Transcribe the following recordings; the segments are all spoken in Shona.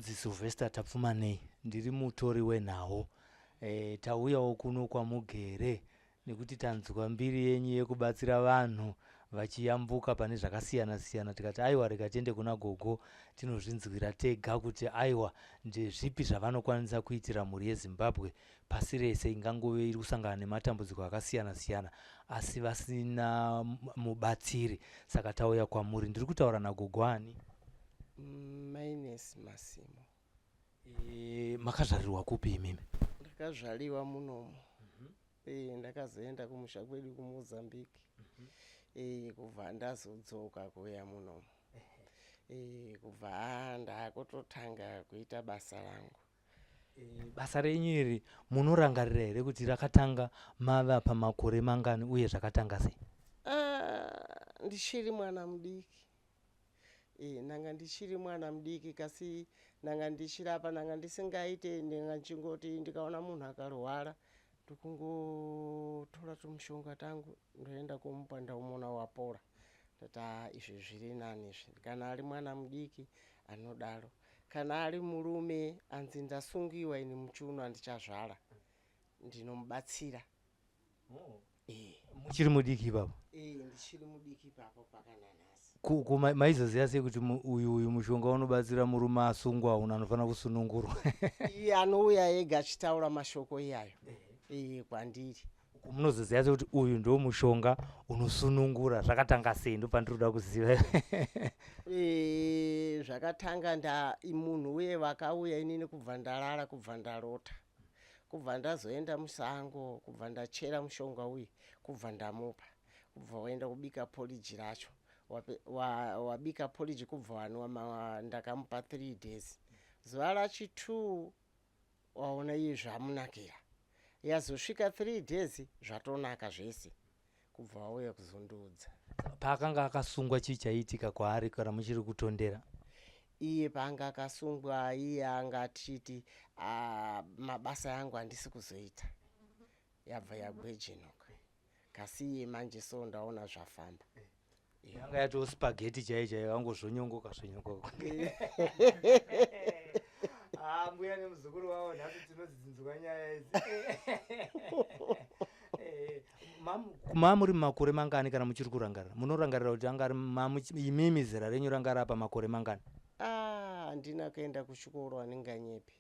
Ndinonzi Sylvester Tapfumanei, ndiri mutori wenhau. E, tauyawo kuno kwamugere nekuti tanzwa mbiri yenyu yekubatsira vanhu vachiyambuka pane zvakasiyana siyana tikati aiwa rega tiende kuna gogo tinozvinzwira tega kuti aiwa ndezvipi zvavanokwanisa kuitira mhuri yeZimbabwe pasi rese ingangove iri kusangana nematambudziko akasiyana siyana asi vasina mubatsiri saka tauya kwamuri ndiri kutaura nagogo ani Maines Masimo. E, makazvarirwa kupi imimi? Ndakazvariwa munomu. Mm -hmm. E, ndakazoenda kumusha kwedu kuMozambique. Mm -hmm. E, kubva ndazodzoka kuuya munomu. E, kubva ndakutotanga kuita basa rangu. E, basa renyu iri munorangarira here kuti rakatanga mava pamakore mangani uye zvakatanga sei? Ah, ndichiri mwana mudiki. E, ndanga ndichiri mwana mudiki kasi ndanga ndichirapa ndanga ndisingaite ndanga ndichingoti ndikaona munhu akarwara ndikungotora tumushonga tangu ndoenda kumupa ndaumona wapora ndati ah, izvi zviri nani izvi kana ari mwana mudiki anodaro kana ari murume anzi ndasungiwa ini muchiuno handichazvara ndinomubatsira oh. Eh. Muchiri mudiki ipapo? Eh, ndichiri mudiki ipapo paka nanhasi. Ku maizoziva sei kuti uyu uyu mushonga unobatsira murume asungwa uno anofanira kusunungurwa? Iye anouya ega achitaura mashoko iyayo eh kwandiri. Munozoziva sei kuti uyu ndo mushonga unosunungura? Zvakatanga sei? Ndopandiri kuda kuziva. Eh, zvakatanga nda munhu uye vakauya inini kubva ndarara kubva ndarota. Kubva ndazoenda musango kubva ndachera mushonga uye kubva ndamupa kubva waenda kubika porridge racho wabika wa porridge kubva wanwa ndakamupa 3 days zuva rachi 2 waona iye zvamunakira yazosvika 3 days zvatonaka zvese kubva wauya kuzondiudza. Paakanga akasungwa chii chaiitika kwaari kana muchiri kutondera? Iye paanga akasungwa iye anga achiti ah, mabasa yangu handisi kuzoita yabva yagwejenuka kasi iye manje so ndaona zvafamba. Yanga yatoo spaghetti chaiyo chaiyo yangozvonyongoka zvonyongoka. Ah, mbuya nemuzukuru wavo nhasi tinodzinzwa nyaya idzi. Eh, ma muri mumakore mangani kana muchiri kurangarira? Munorangarira kuti anga ari imimi zera renyu ranga rapa makore mangani? Ah, handina kuenda kuchikoro handinganyepi.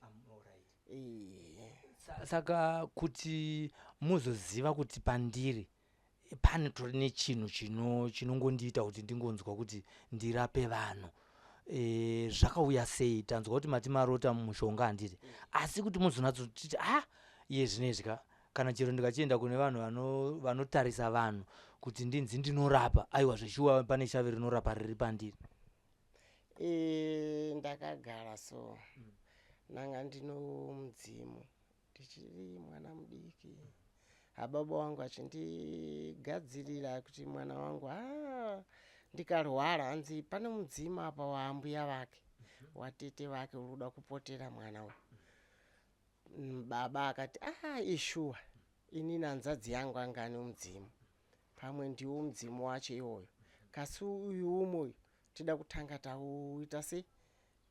Saka kuti muzoziva kuti pandiri panotori nechinhu chinongondiita kuti ndingonzwa kuti ndirape vanhu e, zvakauya sei tanzwa kuti mati marota mumushonga handiti asi kuti muzonatsotiti a ah, iye zvinezvi ka kana chero ndikachienda kune vanhu vanotarisa vanhu kuti ndinzi ndinorapa aiwa zveshuwa pane shavi rinorapa riri pandiri e, ndakagara so mm. nanga ndino mudzimu Ndichiri mwana mudiki hababa wangu achindigadzirira kuti mwana wangu haa ndikarwara hanzi pane mudzimu apa waambuya vake watete vake uri kuda kupotera mwana uyu mm, baba akati ah ishuwa inini hanzvadzi yangu anga ane mudzimu pamwe ndiwo mudzimu wacho iwoyo kasi uyu umwe uyu tida kutanga tauita sei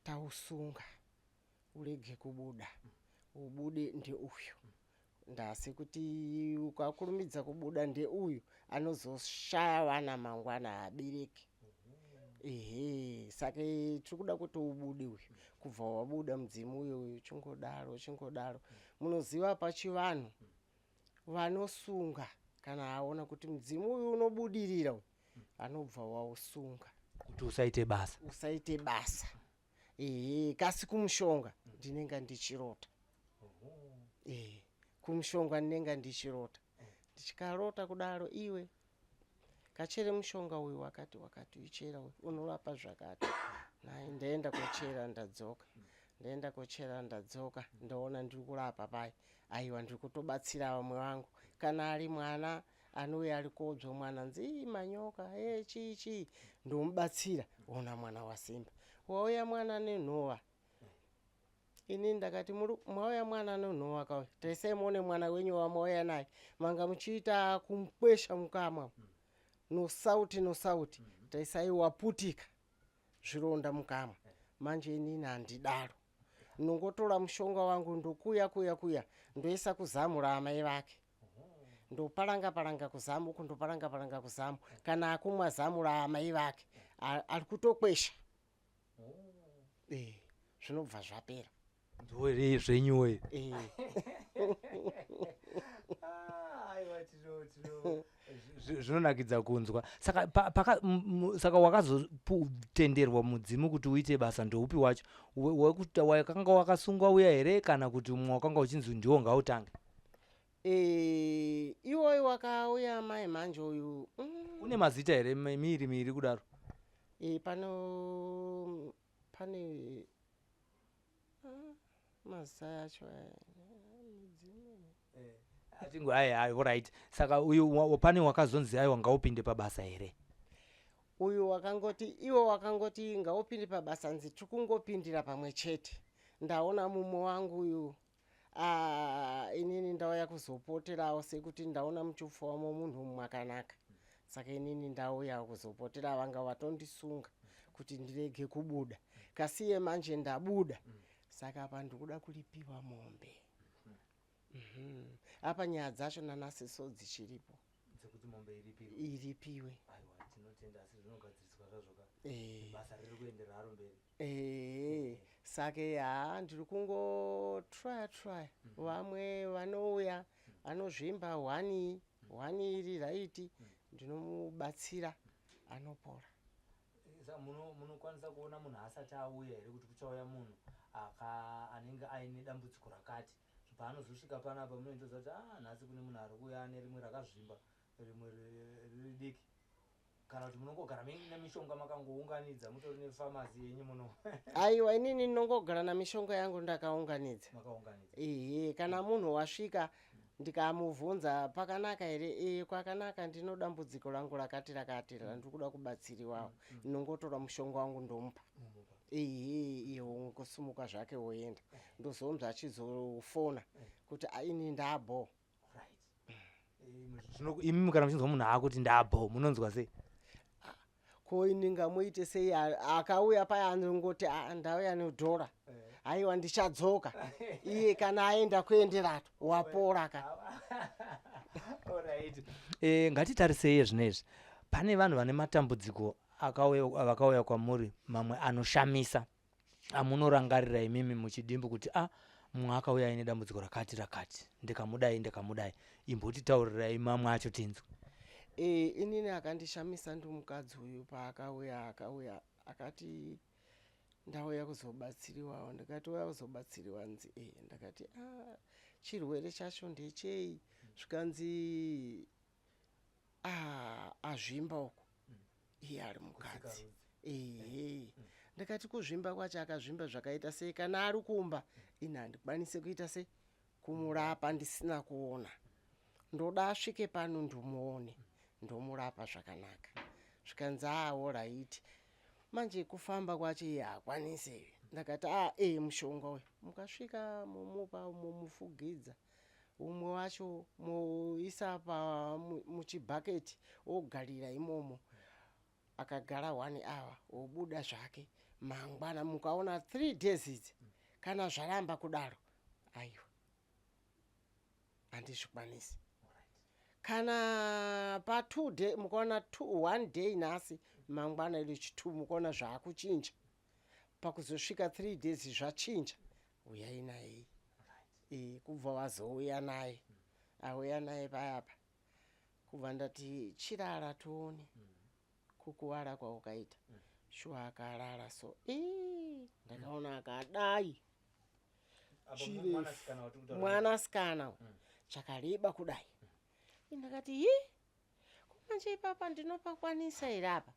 tausunga urege kubuda ubude ndeuyu ndasi kuti ukakurumidza kubuda ndeuyu anozoshaya vana mangwana haabereki ehe saka tiri kuda kuti ubude uyu kubva wabuda mudzimu uyo uyu chingodaro chingodaro munoziva pachivanhu vanosunga kana aona kuti mudzimu uyu unobudirira uyu anobva wausunga kuti usaite basa usaite basa Ehe, kasi kumushonga ndinenga ndichirota. Ehe, kumushonga ndinenga ndichirota. Ndichikarota kudaro iwe kachere mushonga uyu wakati wakati uichera uyu unorapa zvakati. Nhai ndaenda kochera ndadzoka. Ndaenda kochera ndadzoka ndoona ndiri kurapa pai. Aiwa ndiri kutobatsira vamwe vangu. Kana ari mwana anouya ari kodzwa mwana nzi ii manyoka e chii chii ndomubatsira ona mwana wasimba wauya mwana nenhova ini ndakati mwauya mwana nenhova kauya tarisai muone mwana wenyu wamauya naye manga muchiita kumukwesha mukamwa nosauti nosauti tarisai waputika zvironda mukamwa manje inini handidaro. Ndongotora mushonga wangu ndokuya kuya kuya ndoisa kuzamu raamai vake. Ndopalanga palanga kuzamu uku ndopalanga palanga kuzamu. Kana akumwa zamu raamai vake ari kutokwesha. Eh, zvinobva zvapera. Ndiwe zvenyuwe. Eh. Aiwa, zvinonakidza kunzwa. Saka paka saka wakazotenderwa mudzimu kuti uite basa ndoupi wacho? Wekuti wakanga wakasungwa uya here kana kuti mumwe wakanga uchinzi ndiwo ngautange? Eh, iwoyu wakauya mai manje uyu. Une mazita here miiri miiri kudaro? Eh, pano pane mazita acho aya midzimu. Atingo ai ai, alright. Saka uyu pane wakazonzi aiwa ngaupinde pabasa here? Uyu wakangoti iwo wakangoti ngaupinde pabasa nzi tiri kungopindira pamwe chete. Ndaona mumwe wangu uyu inini ndauya kuzopoterawo sekuti ndaona muchupfu wamo munhu mwakanaka. Saka inini ndauya kuzopotera vanga vatondisunga kuti ndirege kubuda. Kasiye manje ndabuda. Saka apa ndikuda kuripiwa mombe. Apa nyaya dzacho nanhasi so dzichiripo. Dzekuti mombe iripiwe. Iripiwe. Aiwa, tinotenda asi zvinogadziriswa zvazvo ka. Eh. Basa riri kuenderera haro mberi. Saka haa ndiri kungotrya try. Vamwe vanouya vanozvimba hwani hwani iri right ndinomubatsira anopora. Saka munokwanisa kuona munhu asati auya here kuti kuchauya munhu anenge aine dambudziko rakati? Paanozosvika panapa munoitoziva kuti nhasi kune munhu ari kuuya ane rimwe rakazvimba rimwe riri diki. Kana kuti munongogara muine mishonga makangounganidza mutori nefamasi yenyu muno? Aiwa, inini ndinongogara namishonga yangu ndakaunganidza. Makaunganidza. Ehe, kana munhu wasvika ndikamubvunza pakanaka here, ee kwakanaka ndino dambudziko rangu rakati rakati randiri kuda kubatsiriwawo. Ndinongotora mushonga wangu ndomupa. Mumupa. Ehe, iye wongosimuka zvake woenda. Ndozonzwa achizofona kuti ini ndabho. Right. Imi kana muchinzwa munhu akuti ndabho munonzwa sei? Ko ini ngamuite sei akauya paya anongoti ndauya nedhora. Aiwa ndichadzoka. Iye kana aenda kuenderato wapora ka. Alright. Ngatitarisei zvinezvi. Pane vanhu vane matambudziko vakauya kwamuri mamwe anoshamisa amunorangarira imimi muchidimbu kuti mumwe akauya aine dambudziko rakati rakati ndikamudai ndikamudai. Imbotitaurirai mamwe acho tinzwe. Inini akandishamisa ndimukadzi uyu paakauya akauya akati ndauya kuzobatsiriwawo. Ndikati uya kuzobatsiriwa nzi ndakati chirwere chacho ndechei? Zvikanzi azvimba uku. Iye ari mukadzi. Ehe. Ndakati kuzvimba kwacho akazvimba zvakaita sei kana ari kumba ini handikwanisi kuita sei kumurapa ndisina kuona. Ndoda asvike pano ndimuone ndomurapa zvakanaka. Zvikanzi alright. Manje kufamba kwacho iye haakwanisi. Ndakati mushonga uyu mukasvika momupa momufugidza. Umwe wacho moisa muchibhaketi ogarira imomo. Akagara 1 hour obuda zvake. Mangwana mukaona 3 days idzi kana zvaramba kudaro aiwa handizvikwanisi. Kana pa 2 day mukaona 1 day nhasi mangwana iri chi2 mukaona zvaakuchinja. Pakuzosvika 3 days zvachinja uyai naye. Kubva wazouya naye. Auya naye payapa. Kubva ndati chirara tione kukuvara kwaukaita. Shuwa akarara so. Ndakaona akadai. Chirefu. Mwanasikana chakareba kudai. Ndakati hi kumanje ipapa ndinopakwanisa here apa?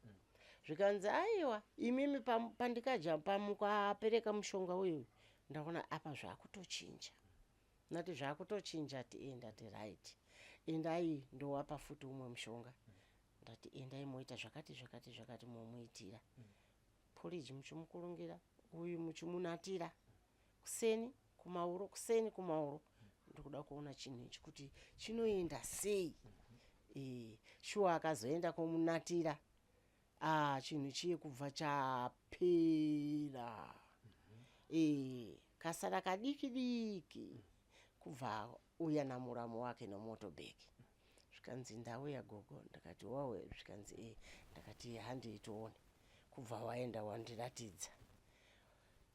Zvikanzi aiwa imimi pandikaja pamukapereka mushonga uyu ndaona apa zvakutochinja. Ndati zvakutochinja ndati right. Endai ndowapa futi umwe mushonga. Ndati endai moita zvakati zvakati zvakati momuitira. Porridge muchimukurungira uyu muchimunatira. Kuseni kumauro kuseni kumauro. Ndikuda kuona chinhu ichi kuti chinoenda sei. Shuwa akazoenda komunatira. Chinhu chiye kubva chapera. Kasara kadiki diki kubva uya namuramu wake nomotobheki. Zvikanzi ndauya gogo, ndakati wawe, zvikanzi e, ndakati handei tione. Kubva waenda wandiratidza,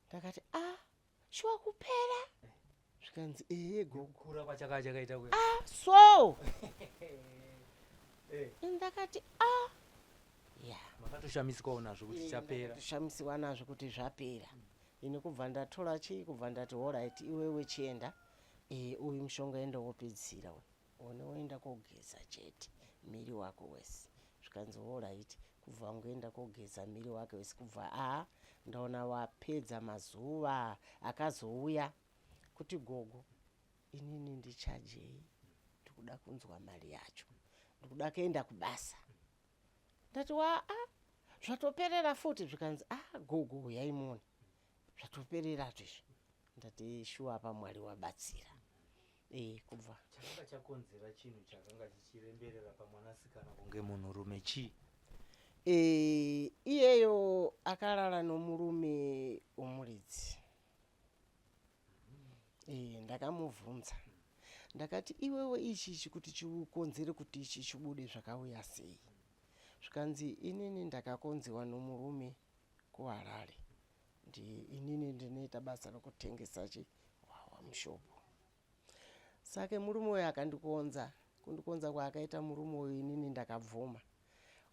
ndakati a shuwa kupera? Zvikanzi ehe gogo. Kukura kwachaka chakaita kuya. Ah, so ndakati a ya. Makatoshamisikawo nazvo kuti chapera. Ndakatoshamisiwa nazvo kuti zvapera. Ini kubva ndatora chii, kubva ndati alright, iwewe chienda, uyu mushonga enda wopedzisira uyu, one woenda kogeza chete miri wako wese. Zvikanzi alright. Kubva wangoenda kogeza miri wake wese, kubva a ndaona wapedza mazuva akazouya kuti gogo, inini ndichajei, ndikuda kunzwa mari yacho, ndikuda kuenda kubasa. Ndati wa a zvatoperera futi? Zvikanzi a gogo, uyai muone, zvatoperera izvi. Ndati shuwa apa Mwari wabatsira. Kubva Chakanga chakonzera chinhu chakanga chichiremberera pamwanasikana kunge munhurume chii? Iyeyo akarara nomurume womuridzi. Ndakamubvunza ndakati iwewe ichichi kuti chikonzere kuti ichi chibude zvakauya sei? Zvikanzi inini ndakakonzewa nomurume kuHarare, inini ndinoita basa rokutengesa chihwahwa mushopu, saka murume uyu akandikonza. Kundikonza kwaakaita murume uyu, inini ndakabvuma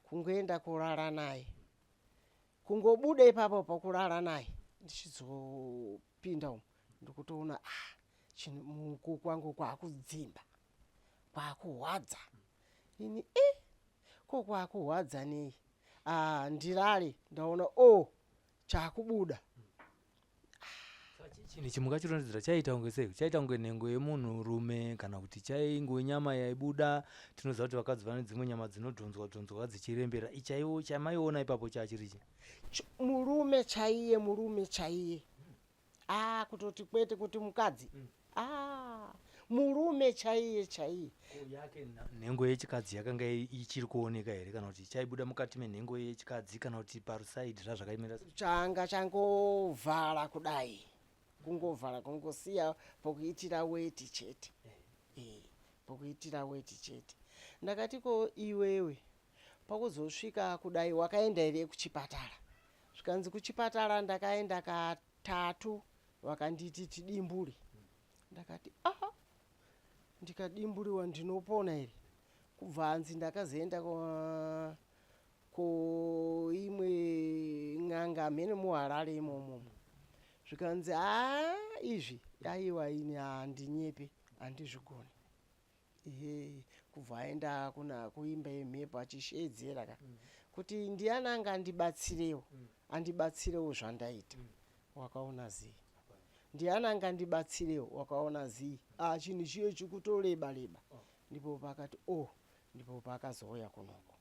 kungoenda kurara naye. Kungobuda ipapo pakurara naye, ndichizopinda umu ndikutoona ah, chinhu muku kwangu kwakudzimba, kwakuhwadza. Ini e ko kwakuhwadza nei? Ah, ndirare ndaona o chakubuda. Chinhu ichi mungachirondedzera chaiita kunge sei? Chaita kunge nhengo yemunhurume kana kuti chaingove nyama yaibuda? Tinoziva kuti vakadzi vane dzimwe nyama dzinodhonzwa dhonzwa dzichirembera. Ichaiwo chamaiona ipapo chachiri chi? Murume chaiye, murume chaiye. A kutoti kwete kuti mukadzi, a murume chaiye chaiye. Ko yake nhengo yechikadzi yakanga ichiri kuoneka here, kana kuti chaibuda mukati menhengo yechikadzi, kana kuti parusaidi zvazvakaimira sei? Changa changovhara kudai, kungovhara, kungosiya pokuitira weti chete. Pokuitira weti chete. Ndakati ko iwewe pakuzosvika kudai wakaenda here kuchipatara? Zvikanzi kuchipatara ndakaenda katatu, vakanditi tidimbure. Ndakati aha, ndikadimburiwa ndinopona here? Kubva hanzi ndakazoenda kuimwe n'anga mhene muHarare imomomo. Zvikanzi haa, izvi aiwa, ini handinyepe, handizvigoni. Ehe, kubva aenda kuna kuimba yemhepo achishedzera ka kuti ndiani anga andibatsirewo, andibatsirewo zvandaita. Wakaona zii? Ndiani anga andibatsirewo? Wakaona zii? Ah, chinhu chiyo chikutoreba leba. Ndipo pakati o ndipo paakazouya kunoko.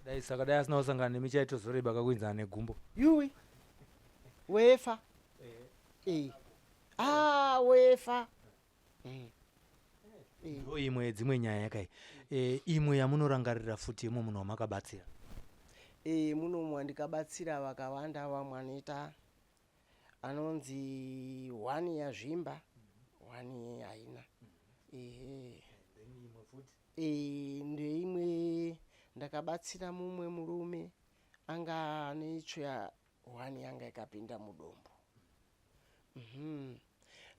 Dai saka dai asina kusangana nemi chaitozoreba kakuinzana negumbo. Yuwi, wefa e ah, wefa. Ndo imwe yedzimwe nyaya yakai. Imwe yamunorangarira futi yemwe munhu wamakabatsira? Munomu wandikabatsira vakawanda. Vamwe anoita anonzi one yazvimba, one haina. Ehe. Ndeimwe ndakabatsira mumwe murume anga ane itsvo one yanga ikapinda mudombo.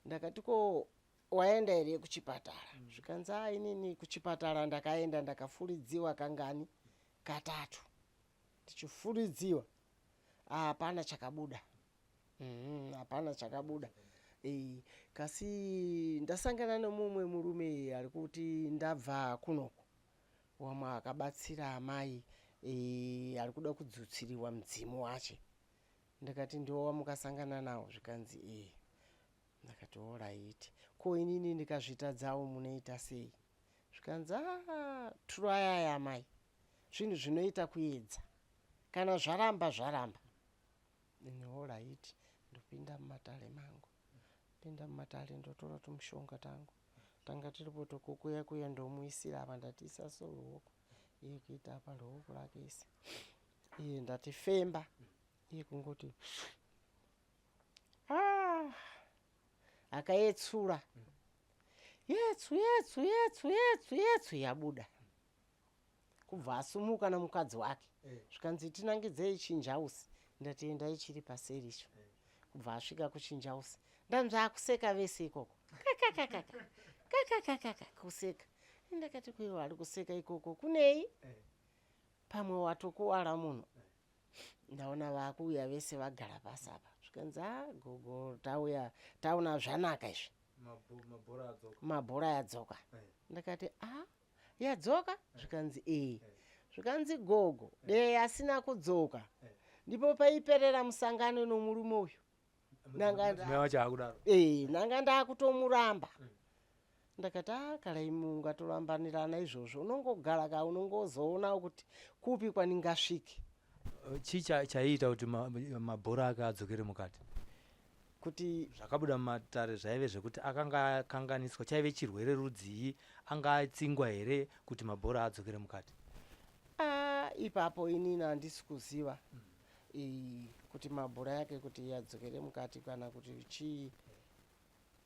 Ndakati ko waenda here kuchipatara? Zvikanzi a inini kuchipatara ndakaenda, ndakafuridziwa kangani, katatu ndichifuridziwa, hapana chakabuda. Hapana chakabuda. Kasi ndasangana nemumwe murume ari kuti ndabva kunoko, wamwe akabatsira amai ari kuda kudzutsiriwa mudzimu wache. Ndakati ndiwo wamukasangana nawo? Zvikanzi ee. Ndakati alright, ko inini ndikazvitadzawo munoita sei? Zvikanzi a turayai amai, zvinhu zvinoita kuedza, kana zvaramba zvaramba. Ini alright, ndopinda mumatare mangu, pinda mumatare, ndotora tumushonga tangu tanga tiripo tokukuya kuya, ndomuisira apa. Ndati isa so ruoko, iye kuita apa ruoko rake isi, iye ndati femba, iye kungoti ah. Akayetsura. Yetsu yetsu yetsu yetsu yetsu yabuda. Kubva asumuka namukadzi wake. Zvikanzi tinangidzei chinjausi. Ndati endai chiri paseri icho. Kubva asvika kuchinjausi. Ndanzwa akuseka vese ikoko. Kakakakaka. Kakakakaka kuseka. Ndakati kuivo ari kuseka ikoko kunei? Pamwe watokuwara munhu. Ndaona vakuuya vese vagara pasi apa. Zvikanzi a gogo tauya taona zvanaka izvi. Mabhora yadzoka. Ndakati a yadzoka? Zvikanzi ee. Zvikanzi gogo dei asina kudzoka. Ndipo paiperera musangano nomurume uyu. Nanga Mudzimai wacho akudaro. Ee, nanga ndakutomuramba. Ndakati a kana imi ungatorambanirana izvozvo unongogara ka unongozoonawo kuti kupi kwandingasvike. Chii chaiita kuti mabhora ake adzokere mukati? Kuti zvakabuda mumatare zvaive zvekuti akanga akanganiswa, chaive chirwere rudzii, anga atsingwa here kuti mabhora adzokere mukati? A ipapo inini handisi kuziva kuti mabhora yake kuti yadzokere mukati kana kuti chii.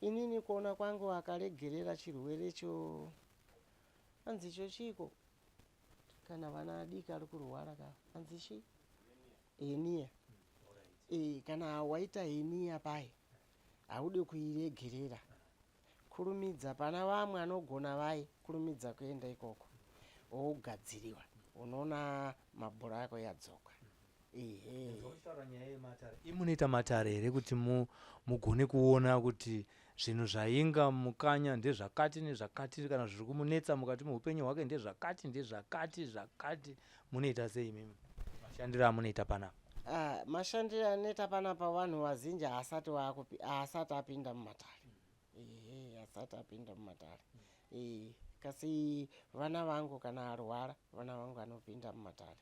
Inini kuona kwangu akaregerera chirwere cho anzi icho chiiko kana vana adiki ari kurwara ka anzi chii heniya. Kana waita heniya paye haudi kuiregerera, kurumidza pana vamwe anogona vaye kurumidza kuenda ikoko wogadziriwa unoona mabhora ako yadzoka. Ehe. Imunoita matare here kuti mugone kuona kuti zvinhu zvainga mukanya ndezvakati nezvakati, kana zviri kumunetsa mukati meupenyu hwake ndezvakati ndezvakati zvakati? Munoita sei imimi mashandiro amunoita panapa? Mashandiro anoita panapa, vanhu vazhinji haasati haasati apinda mumatare. Ehe, asati apinda mumatare. Kasi vana vangu kana arwara, vana vangu vanopinda mumatare.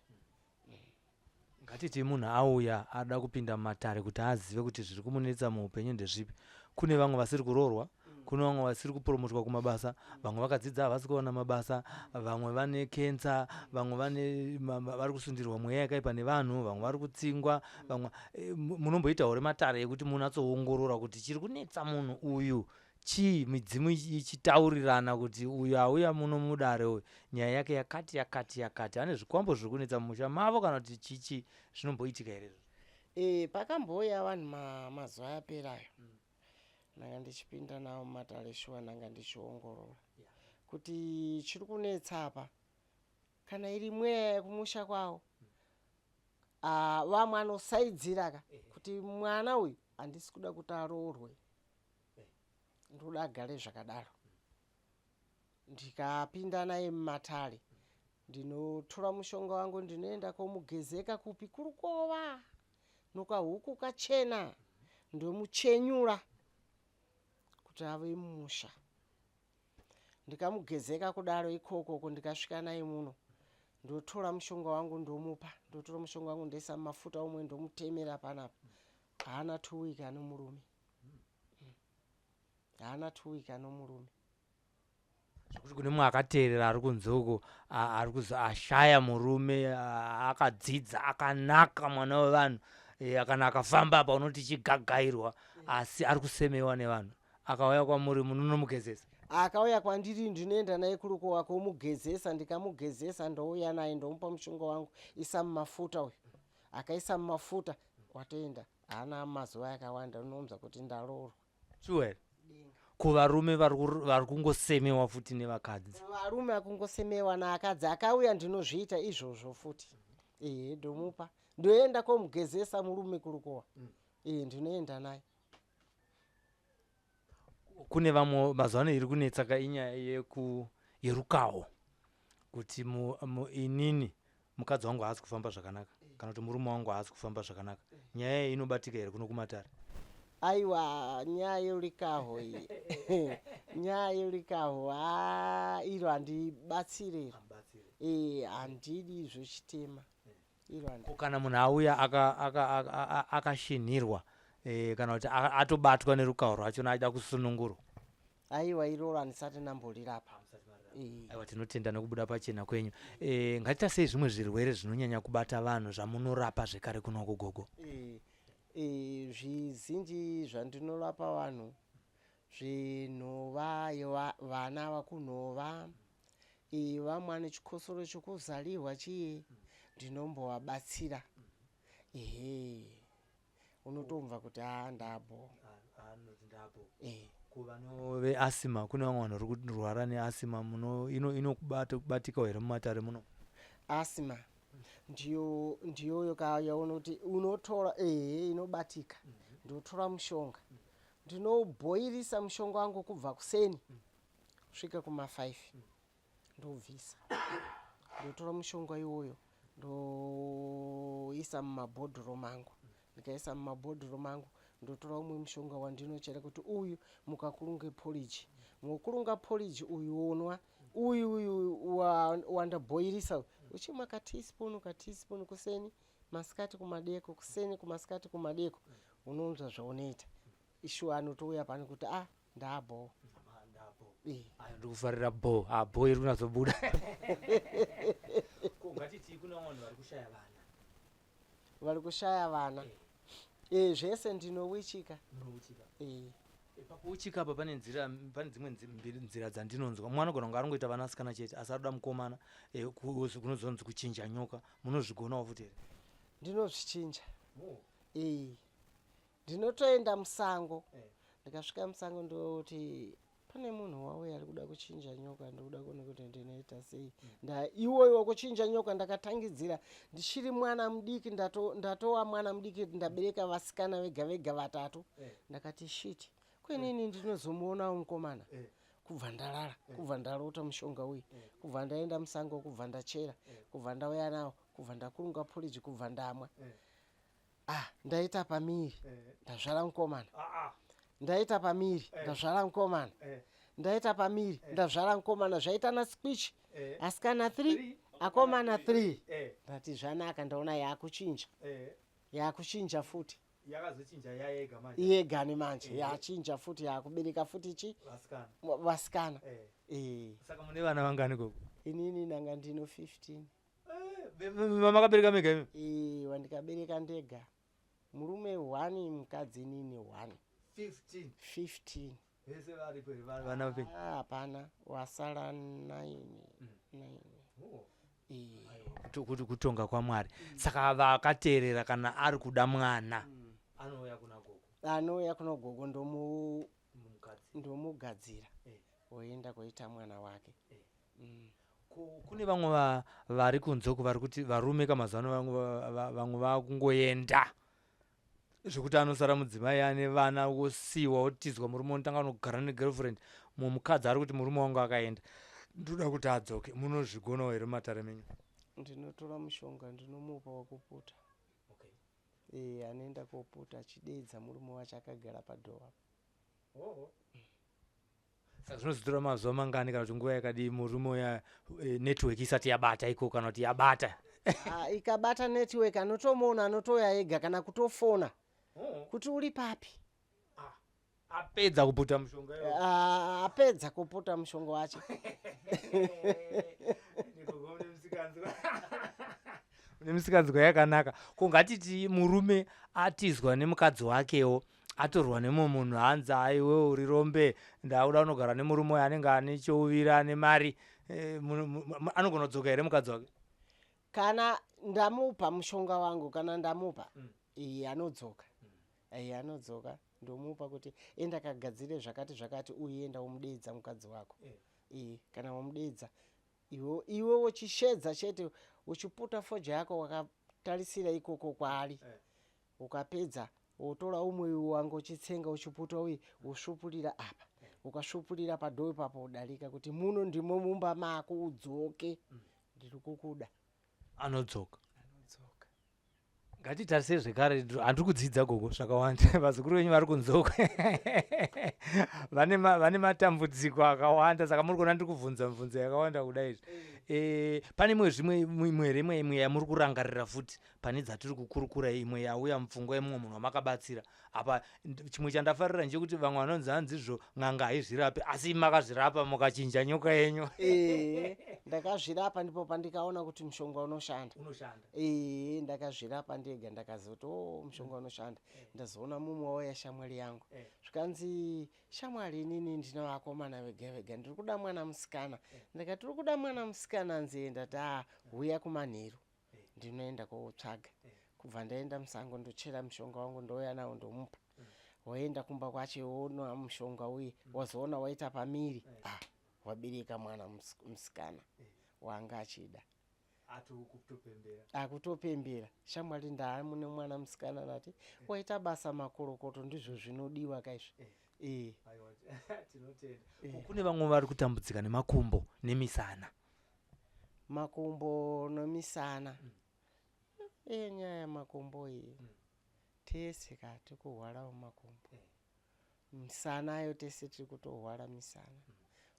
Ngatiti munhu auya ada kupinda mumatare kuti azive kuti zviri kumunetsa muupenyu ndezvipi. Kune vamwe vasiri kuroorwa, kune vamwe vasiri kupromotwa kumabasa, vamwe vakadzidza havasi kuwana mabasa, vamwe vane kensa, vamwe vane vari kusundirwa mweya yakaipa nevanhu, vamwe vari kutsingwa, vamwe munomboitawo rematare ekuti munatsoongorora kuti chiri kunetsa munhu uyu chii, midzimu ichitaurirana kuti uyu auya muno mudare uyu nyaya yake yakati yakati yakati, ane zvikwambo zviri kunetsa mumusha mavo kana kuti chichi? Zvinomboitika here izvozvo? Pakambouya vanhu mazuva aperayo. Ndanga ndichipinda navo mumatare shuwa, ndanga ndichiongorora kuti chiri kunetsa apa kana iri mweya yekumusha kwavo. Vamwe anosaidzira ka kuti mwana uyu handisi kuda kuti aroorwe, ndoda agare zvakadaro. Ndikapinda naye mumatare, ndinotora mushonga wangu, ndinoenda komugezeka kupi kurukova nokahuku kachena, ndomuchenyura kuti ave mumusha. Ndikamugezeka kudaro ikokoko, ndikasvika naye muno, ndotora mushonga wangu ndomupa, ndotora mushonga wangu ndoisa mumafuta omwe, ndomutemera panapa. Haana 2 week ano murume, haana 2 week ano murume. Zvekuti kune mumwe akateerera ari kunze uko ari kuzi ashaya murume, akadzidza, akanaka, mwana wevanhu, kana akafamba apa unoti chigagairwa, asi ari kusemewa nevanhu, akauya kwamuri munonomugezesa? Akauya kwandiri ndinoenda naye kurukowa komugezesa. Ndikamugezesa ndouya naye, ndomupa mushonga wangu, isa mumafuta uyu. Akaisa mumafuta watoenda, haana mazuva akawanda unounza kuti ndaroorwa. Sure here? Kuvarume vari kungosemewa futi nevakadzi? Varume akungosemewa naakadzi akauya ndinozviita izvozvo futi. Ehe, ndomupa, ndoenda komugezesa murume kurukowa. Ee, ndinoenda naye. Kune vamwe mazuva ano iri kunetsa ka inyaya yerukaho, kuti inini mukadzi wangu haasi kufamba zvakanaka kana kuti murume wangu haasi kufamba zvakanaka. Nyaya iyi inobatika here kuno kumatare? Aiwa, nyaya yerikaho iyi, nyaya yerikaho ha iro handibatsire iro. Ee, handidi zvochitema iro. Ko kana munhu auya akashinhirwa kana kuti atobatwa nerukaho rwachona achida kusunungurwa? Aiwa, iroro handisati ndamborirapa. Aiwa, tinotenda nekubuda pachena kwenyu. Ngatiita sei zvimwe zvirwere zvinonyanya kubata vanhu zvamunorapa zvekare kunoku, gogo? Zvizhinji zvandinorapa vanhu. Zvenhova vana vakunhova, vamwe vane chikosoro chekuzarirwa chiye, ndinombovabatsira. Ehe, unotomva kuti haa ndabho. Kuvano veasima, kune vamwe vanhu vari kurwara neasima, inobatikawo here mumatare muno? Asima ndiyo ndiyoyo yaona kuti unotora, ehe, inobatika. Ndotora mushonga, ndinobhoirisa mushonga wangu kubva kuseni kusvika kuma5, ndobvisa, ndotora mushonga iwoyo, ndoisa mumabhodhoro mangu. Ndikaisa mumabhodhoro mangu, ndotora umwe mushonga wandinochera kuti uyu mukakurunge poriji, mukurunga poriji uyu wonwa uyu, uyu wandabhoirisa uchimwa kateaspoon kateaspoon kuseni, masikati, kumadeko, kuseni, kumasikati, kumadeko, unonzwa zvaunoita. Ishuwa anotouya pano kuti a ndabho. Ayo, ndikufarira bho, a bho iri kunatsobuda. Ko ngatiti kuna vanhu vari kushaya vana? Vari kushaya vana, e, zvese ndinowichika. E. Pakuuchika apa pane nzira, pane dzimwe mbiri nzira dzandinonzwa. Mumwe anogona kunge arongoita vanasikana chete asi aroda mukomana, kunozonzi kuchinja nyoka. Munozvigonawo futi here? Ndinozvichinja, e, ndinotoenda musango. Ndikasvika musango, ndoti pane munhu wauya ari kuda kuchinja nyoka, ndikuda kuona kuti ndinoita sei. Iwoyo wekuchinja nyoka ndakatangidzira ndichiri mwana mudiki. Ndatova mwana mudiki, ndabereka vasikana vega vega vatatu. Ndakati shit, kwenini ndinozomoonawo mukomana? Kubva ndarara, kubva ndarota mushonga uyu, kubva ndaenda musango, kubva ndachera, kubva ndauya nawo, kubva ndakurunga poriji, kubva ndamwa. Ah, ndaita pamiri, ndazvara mukomana. Ndaita pamiri, ndazvara mukomana. Ndaita pamiri, ndazvara mukomana. Zvaita nasquichi, asikana 3, akomana 3. Ndati zvanaka, ndaona yakuchinja, yakuchinja futi. Yakazochinja yayega manje? Yegani manje yachinja futi, yakubereka futi chi? Vasikana. Vasikana. Saka mune vana vangani koko? Inini nanga ndino 15. Makabereka mega imi? Wandikabereka ndega, murume 1, mukadzi inini 1. 15? 15. Vese varipo here, vana vapenyu? Ah, hapana wasara, 9, 9. Kuti kutonga kwaMwari. Saka vakateerera, kana ari kuda mwana anouya kuna gogo? Anouya kuna gogo, Mukadzi. ndomugadzira, oenda koita mwana wake. Kune vamwe vari kunze uku vari kuti varume kamazuva ano vamwe vakungoenda zvekuti anosara mudzimai ane vana, wosiyiwa, wotizwa, murume unotanga unogara negirlfriend. Mumwe mukadzi ari kuti murume wangu akaenda, ndoda kuti adzoke. Munozvigonawo here mumatare menyu? Ndinotora mushonga, ndinomupa wekuputa. Anoenda koputa achideedza murume wacho akagara padoor. Saka zvinozotora mazuva mangani kana kuti nguva yakadii murume uya network isati yabata iko, kana kuti yabata? Ah, ikabata network anotomuona, anotouya ega kana kutofona kuti uri papi. Apedza kuputa mushonga iwo? Ah, apedza kuputa mushonga wacho. Gogo, une misikanzwa yakanaka. Ko ngatiti murume atizwa nemukadzi wakewo, atorwa nemumwe munhu, hanzi aiwe uri rombe, ndakuda unogara nemurume uyo anenge ane chouviri, ane mari. Anogona kudzoka here mukadzi wake? Kana ndamupa mushonga wangu, kana ndamupa, iye anodzoka, iye anodzoka. Ndomupa kuti enda kagadzire zvakati zvakati, uye enda umudeedza mukadzi wako. Kana wamudeedza iwe uchishedza chete, uchiputa fodya yako wakatarisira ikoko kwaari. Ukapedza wotora umwe wanga uchitsenga, uchiputa uye usvupurira apa, ukasvupurira padoor ipapo, udarika kuti muno ndimo mumba mako, udzoke, ndiri kukuda. Anodzoka? Anodzoka. Ngatitarisei zvekare, handiri kudzidza gogo zvakawanda. Vazukuru venyu vari kunzoka vane matambudziko akawanda, saka muri kuona ndiri kubvunza mibvunzo yakawanda kudai izvi. Pane imwe zvimwe imwe here, imwe imwe yamuri kurangarira futi? Pane dzatiri kukurukura imwe yauya mupfungwa yemumwe munhu wamakabatsira apa. Chimwe chandafarira ndechekuti vamwe vanonzi hanzizvo n'anga haizvirapi, asi makazvirapa mukachinja nyoka yenyu. Ee, ndakazvirapa, ndipo pandikaona kuti mushonga unoshanda. Unoshanda. Ee, ndakazvirapa ndega, ndakazoti o mushonga unoshanda. Ndazoona mumwe wauya, shamwari yangu. Zvikanzi, "Shamwari, inini ndina vakomana vega vega, ndiri kuda mwana musikana." Ndikati, "Uri kuda mwana musikana?" Nzee ndati, "A, huya kumanheru, ndinoenda kotsvaga." Kubva ndaenda musango, ndochera mushonga wangu, ndouya nawo, ndomupa. Waenda kumba kwacho, wonwa mushonga uye, wazoona waita pamiri, ah, wabereka mwana musikana wanga achida. Atokutopembera. Akutopembera, "Shamwari, ndaamune mwana musikana." Nati, "Waita basa, makorokoto, ndizvo zvinodiwa kaizvi." Ee. Aiwa, tinotenda. Kune vamwe vari kutambudzika nemakumbo nemisana. Makumbo nomisana. Iye nyaya yemakumbo iyi, tese ka tiri kurwarawo makumbo. Misana ayo, tese tiri kutorwara misana,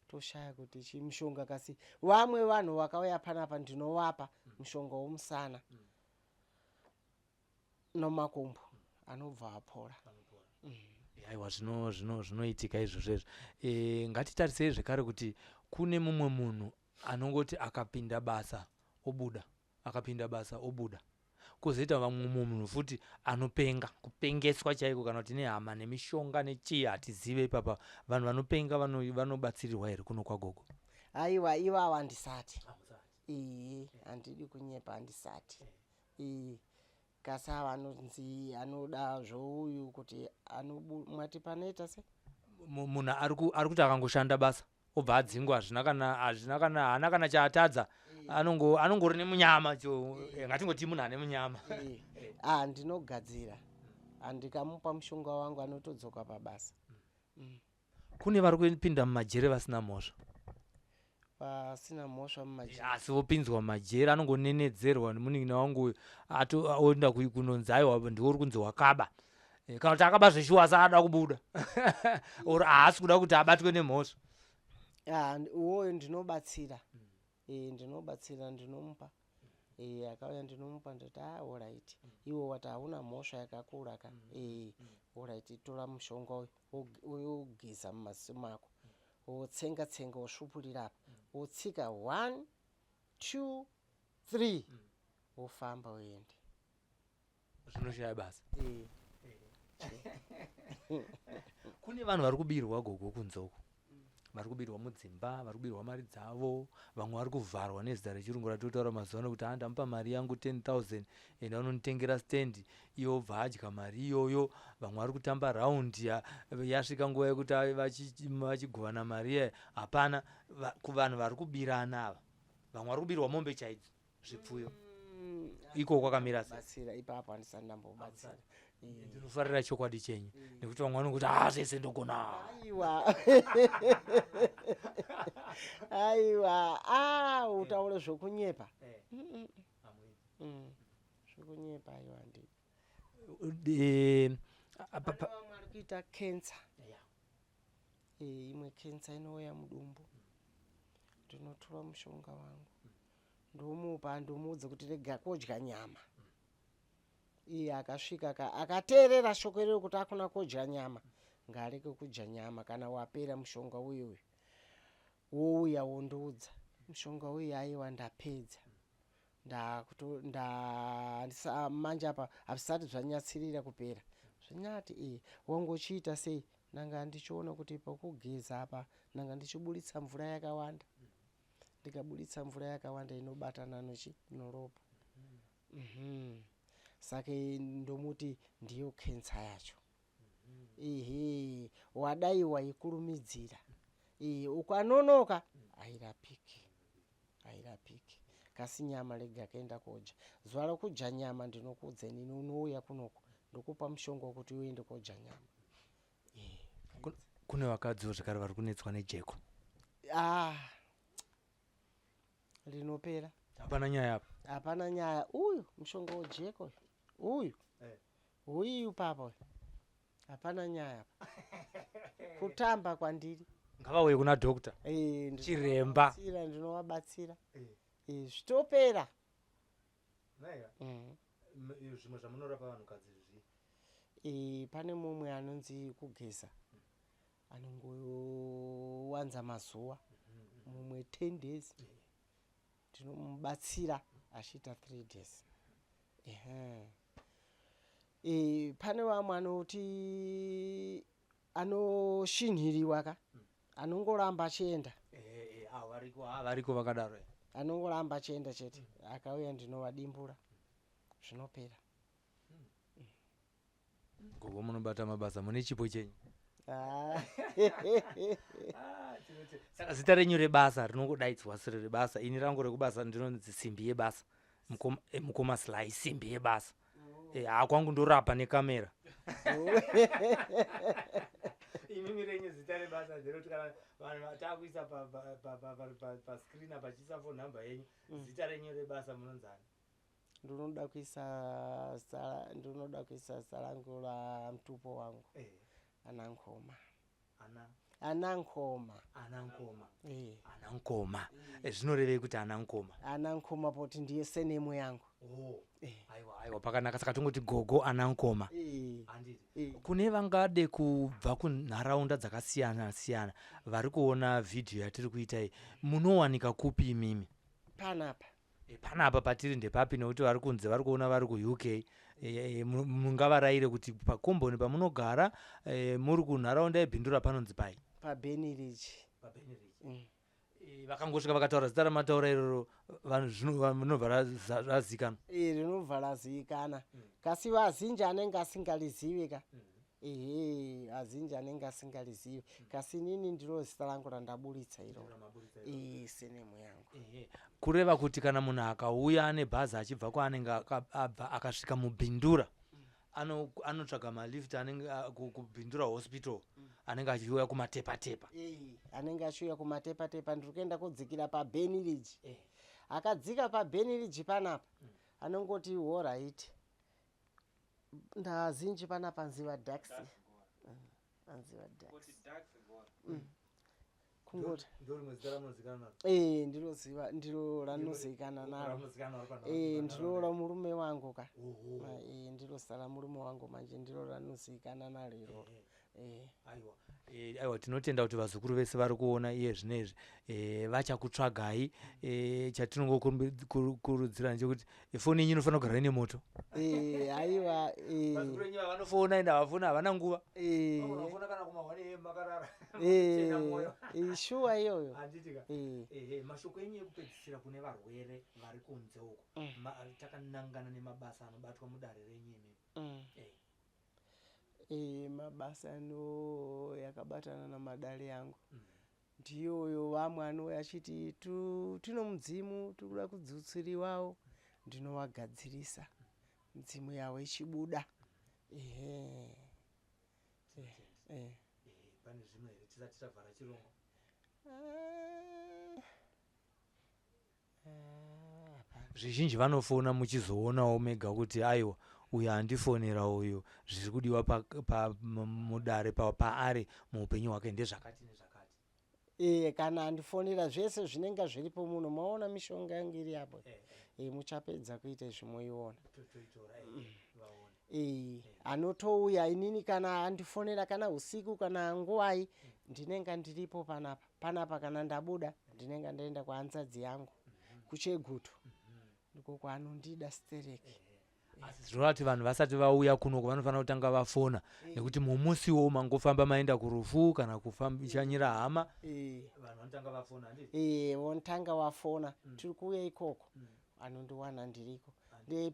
toshaya kuti chii mushonga. Kasi vamwe vanhu vakauya panapa, ndinovapa mushonga womusana nomakumbo, anobva apora. Aiwa, zvinoitika izvozvo izvo. Ngatitarisei zvekare kuti kune mumwe munhu anongoti akapinda basa obuda, akapinda basa obuda, kwozoita vamwe munhu futi anopenga, kupengeswa chaiko, kana kuti nehama, nemishonga, nechii, hatizive ipapa. Vanhu vanopenga vanobatsirirwa here kuno kwagogo? Aiwa, ivava handisati. Ee, handidi kunyepa, handisati. Ee, kasi ava anonzi anoda zvouyu kuti mwati panoita se Munhu ari kuti akangoshanda basa obva adzingwa, hazvina kana haana kana chaatadza, anongori nemunyama cho, ngatingoti munhu ane munyama. Ee, ah, ndinogadzira, handikamupa mushonga wangu, anotodzoka pabasa. Kune vari kupinda mumajere vasina mhosva. Vasina mhosva mumajere? Asi vopinzwa mumajere, anongonenedzerwa nemunin'ina wangu uyu, oenda kunonzi aiwa, ndiwe uri kunzi wakaba. Kana kuti akaba zveshuwa, asi ada kubuda or haasi kuda kuti abatwe nemhosva. Ah, uwoyo ndinobatsira. E, ndinobatsira, ndinomupa. E, akauya ndinomupa, ndoti, "Ah, alright, iwe wati hauna mhosva yakakura ka. E, alright, tora mushonga uyu, wogeza mumaziso mako, wotsenga tsenga, wosvupurira apa, wotsika 1 2 3, wofamba uende." Zvinoshaya basa. E. Kune vanhu vari kubirwa, gogo, kunzoko, vari kubirwa mudzimba, vari kubirwa mari dzavo, vamwe vari kuvharwa nezita rechirungu ratotaura mazuva ano kuti, "Ha, ndamupa mari yangu 10,000, enda unonditengera stendi," iye obva adya mari iyoyo. Vamwe vari kutamba raundi, yasvika nguva yekuti vachigovana mari iyayo, hapana. Kuvanhu vari kubirana ava, vamwe vari kubirwa mombe chaidzo, zvipfuyo, iko kwakamira sei? Batsira ipapo handisati ndambobatsira. Ndinofarira chokwadi chenyu, nekuti vamwe vanongoti, "A, zvese ndogona." Aiwa, aiwa, a utaure zvokunyepa. Zvokunyepa, aiwa, handi. Pane vamwe vari kuita kensa. Imwe kensa inouya mudumbu, ndinotora mushonga wangu, ndomupa, ndomuudza kuti rega kodya nyama. Iye akasvika akateerera shoko iroro kuti akuna kodya nyama, ngaareke kudya nyama. Kana wapera mushonga uyu uyu, wouya wondiudza, "Mushonga uyu, aiwa, ndapedza, manje apa hazvisati zvanyatsirira kupera." Zvinyati, "E, wangochiita sei?" "Ndanga ndichiona kuti pokugeza apa ndanga ndichiburitsa mvura yakawanda, ndikaburitsa mvura yakawanda inobatana nochi noropa. Saka ndomuti ndiyo kensa yacho. Ehe, wadai waikurumidzira. E, ukanonoka hairapiki, hairapiki. Kasi nyama rega kuenda kodya. Zuva rokudya nyama ndinokuudza inini, unouya kunoku, ndokupa mushonga wekuti uende kodya nyama." E. Kune vakadziwo zvekare vari kunetswa nejeko. Ah, rinopera. Hapana nyaya apa? Hapana nyaya. Uyu mushonga wejeko uyu, uyu. Uyu papa uyu, hapana nyaya apa, kutamba kwandiri. Ngavauye kuna doctor. Eh, Chiremba. ndinovabatsira, ndinovabatsira. Eh, zvitopera. Zvimwe zvamunorapa vanhukadzi zvii? Pane mumwe anonzi kugeza, anongowanza mazuva, mumwe 10 days, ndinomubatsira achiita 3 days. Ehe. Pane vamwe anoti anoshinhiriwa ka, anongoramba achienda. Variko, variko vakadaro. Anongoramba achienda chete. Akauya ndinovadimbura, zvinopera. Gogo, munobata mabasa, mune chipo chenyu. Ah. Saka zita renyu rebasa rinongodaidzwa siri rebasa? Ini rangu rekubasa ndinonzi Simbi Yebasa. Mukoma Sly, Simbi Yebasa. Ha, kwangu ndorapa nekamera. Imimi renyu zita rebasa nderekuti kana vanhu takuisa pascreen apa, chiisa phone number yenyu, zita renyu rebasa munonzani? Ndinoda kuisa zita rangu ramutupo wangu, Anankoma. Ana? Anankoma. Anankoma. Eh. Anankoma. Zvinorevei kuti Anankoma? Anankoma poti ndiye surname yangu. Oh. Eh. Aiwa, aiwa, pakanaka. Saka tongoti gogo Anankoma. Eh. Handiti? Eh. Kune vangade kubva kunharaunda dzakasiyana siyana vari kuona vhidhiyo yatiri kuita iyi, munowanika kupi imimi? Panapa. Panapa patiri ndepapi? Nekuti vari kunze vari kuona, vari kuUK, mungavarayire kuti pakomboni pamunogara, muri kunharaunda yeBhindura, panonzi pai? PaBeniriji. Vakangosvika vakataura zita ramataura iroro, vanhu rinobva razikanwa. Rinobva razivikana, kasi vazhinji anenge asingalizivi ka. Ehe, azhinji anenge asingalizivi, kasi inini ndiro zita rangu randaburitsa iroro, surname yangu. Ehe. Kureva kuti kana munhu akauya ane bhazi achibva kwaanenge abva, akasvika muBhindura, anotsvaga malift anenge kuBhindura Hospital, anenge achiuya kuMatepatepa. Anenge achiuya kuMatepatepa. Ndiri kuenda kudzikira paBeniriji. Akadzika paBeniriji panapa, anongoti alright, ndazinji panapa nziva dax, anziva dax kungoti. Ndo zita ramunozikanwa naro? Eh, ndiro ndiro ranozivikanwa naro. Ramunozikanwa naro Ndiro ramurume wangu ka. Oho. Ndiro zita ramurume wangu manje, ndiro ranozivikanwa naro iroro. Aiwa. Aiwa, tinotenda kuti vazukuru vese vari kuona iye zvinezvi vachakutsvagai. Chatinongokurudzira ndechekuti foni yenyu inofanira kugara ine moto. Aiwa. Vazukuru venyu vanofona, ende havafoni, havana nguva. Vanofona kana kuma1 am makarara. Chena mwoyo. Shuwa iyoyo. Handiti ka? Ehe, mashoko enyu ekupedzisira kune varwere vari kunze uko, takanangana nemabasa anobatwa mudare renyu imimi. Mabasa ano yakabatana namadare yangu ndiyoyo. Vamwe anouya achiti tino mudzimu, tiri kuda kudzutsiriwawo, ndinovagadzirisa, midzimu yavo ichibuda. Ehe. Pane zvimwe here tisati tavhara chirongwa? Ah. Ah, hapana. Zvizhinji vanofona, muchizoonawo mega kuti aiwa, uyu andifonera uyu, zviri kudiwa mudare paari muupenyu hwake ndezvakati nezvakati. Kana andifonera, zvese zvinenge zviripo muno. Maona mishonga yangu iri apo. Muchapedza kuita izvi moiona. Toitora, vaona. Anotouya inini kana andifonera, kana usiku kana nguvai, ndinenge ndiripo panapa. Panapa kana ndabuda, ndinenge ndaenda kuhanzadzi yangu kuChegutu, ndiko kwaanondida stereki. Asi zvinoreva kuti vanhu vasati vauya kunoko vanofanira kutanga vafona, nekuti mumusiwo mangofamba maenda kurufu kana kufambishanyira hama, vanhu vanotanga vafona, handiti? Vonotanga wafona, tiri kuuya ikoko, anondiwana ndiriko.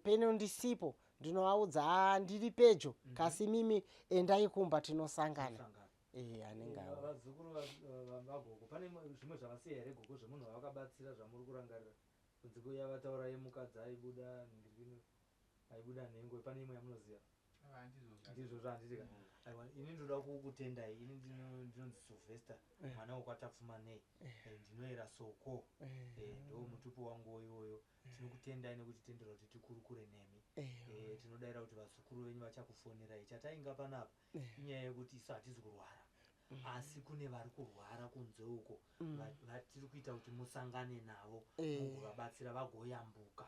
Peno ndisipo, ndinovaudza, "Ah, ndiri pedyo, kasi mimi endai kumba, tinosangana." Sangana. Anenge auya. Vazukuru vagogo, pane zvimwe zvavasiya here gogo, zvemunhu wavakabatsira zvamuri kurangarira kunze kweuya vataura yemukadzi aibuda nhingirikini, aibuda nhengo? Pane imwe yamunoziva? Ndizvozvo, handitika? Aiwa, ini ndinoda kukutendai. Ini ndinonzi Sylvester, mwana wekwaTapfumanei. Ndinoera Soko. Ndo mutupo wangu iwoyo. Tinokutendai nekutitendera kuti tikurukure nemi. Tinodayira kuti vazukuru venyu vachakufonerai. Chatainga panapa inyaya yekuti isu hatizi kurwara. Asi kune vari kurwara kunze uko vatiri kuita kuti musangane navo, mugovabatsira vagoyambuka,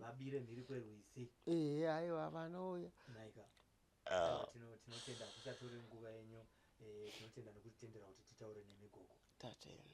vabire mhiri kwerwizi. Ehe, aiwa, vanouya. Naika, tinotenda, hatichatori nguva yenyu. Tinotenda nekutitendera kuti titaure nemi, gogo. Tatenda.